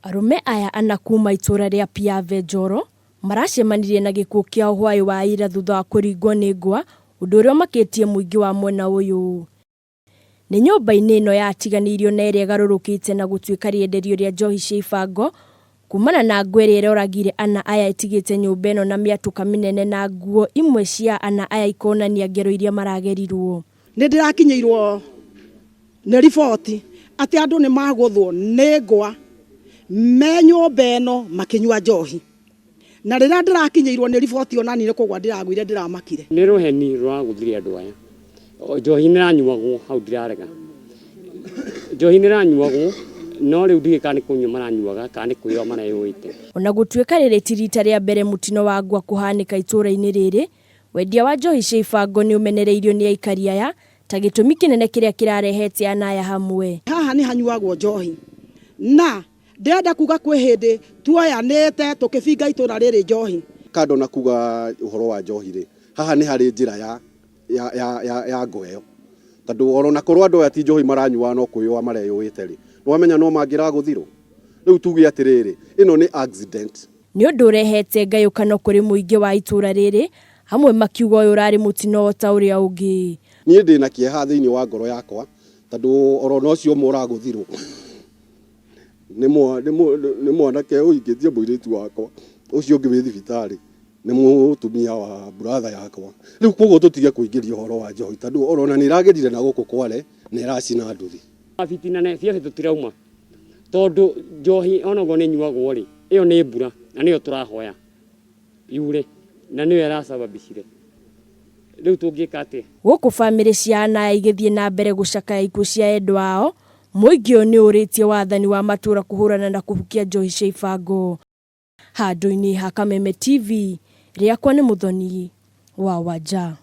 Arũme aya ana kuma itũra rĩa Piave Njoro maracemanirie na gĩkuũ kĩao hwaĩ wa ira thutha wa kũringwo nĩ ngwa, ũndũ ũrĩa ũmakĩtie mũingĩ wa mwena ũyũ. Nĩ nyũmba-inĩ ĩno yatiganĩirio na ĩrĩa ĩgarũrũkĩte na gũtuĩka rĩenderio rĩa njohi cia ibango kumana na ngwa ĩrĩa ĩroragire ana aya ĩtigĩte nyũmba ĩno na mĩatũka mĩnene na nguo imwe cia ana aya ikonania ngero iria maragerirwo. Nĩ ndĩrakinyĩirwo nĩ riboti atĩ andũ nĩ magũthwo nĩ ngwa me nyũmba ĩno makĩnyua njohi. Na rĩrĩa ndĩrakinyĩirwo nĩ riboti ĩyo naniĩ nĩ kũgwa ndĩragũire ndĩramakire. Nĩ rũheni rũragũthire andũ aya. Njohi nĩ ĩranyuagwo hau ndirarega. Njohi nĩ ĩranyuagwo no rĩu ndiũĩ kana nĩ kũnyua maranyuaga kana nĩ kwĩyũa mareyũĩte. Ona gũtuĩka rĩrĩ ti rita rĩa mbere mũtino wa ngwa kũhanĩka itũra-inĩ rĩrĩ, wendia wa njohi cia ibango nĩ ũmenereirio nĩ aikari aya ta gĩtũmi kĩnene kĩrĩa kĩrarehete ana aya hamwe. Haha nĩ hanyuagwo njohi na Ndĩrenda kuga kwĩ hĩndĩ tuoyanĩte tũkĩbinga itũra rĩrĩ njohi. Kando na kuga ũhoro wa njohi rĩ, haha nĩ harĩ njĩra ya ya ya ya ya ngo ĩyo. Tondũ oro na korwo andũ aya ti njohi maranyuaga no kwĩyũa mareyũĩte rĩ, nĩ wamenya no mangĩragũthirwo? Rĩu tuge atĩrĩrĩ, ĩno nĩ accident. Nĩ ũndũ ũrehete ngayũkano kũrĩ mũingĩ wa itũra rĩrĩ, amwe makiuga ũyũ ũrarĩ mũtino o ta ũrĩa ũngĩ. Niĩ ndĩna kĩeha thĩinĩ wa ngoro yakwa tondũ oro na ũcio ũmwe ũragũthirwo. Nĩ mwanake ũhikĩtie mũirĩtu wakwa, ũcio ũngĩ wĩ thibitarĩ nĩ mũtumia wa brother yakwa. Rĩu koguo tũtige kũingĩria ũhoro wa njohi tondũ ona nĩ ĩragerire na gũkũ Kwale na ĩracina nduthi. Bitina na biaca tũtirauma tondũ njohi onokorwo nĩ ĩnyuagwo rĩ, ĩyo nĩ mbura na nĩyo tũrahoya. yure na nĩyo ĩrasababishire. Rĩu tũngĩka atĩa? Gũkũ bamĩrĩ cia ana aya igĩthiĩ na mbere gũcakaya ikuũ cia endwa ao, mũingĩ ũyũ nĩ ũrĩtie wathani wa matũũra kũhũrana na kũhukia njohi cia ibango. Handũ-inĩ ha Kameme TV, rĩakwa nĩ Mũthoni wa Wanja.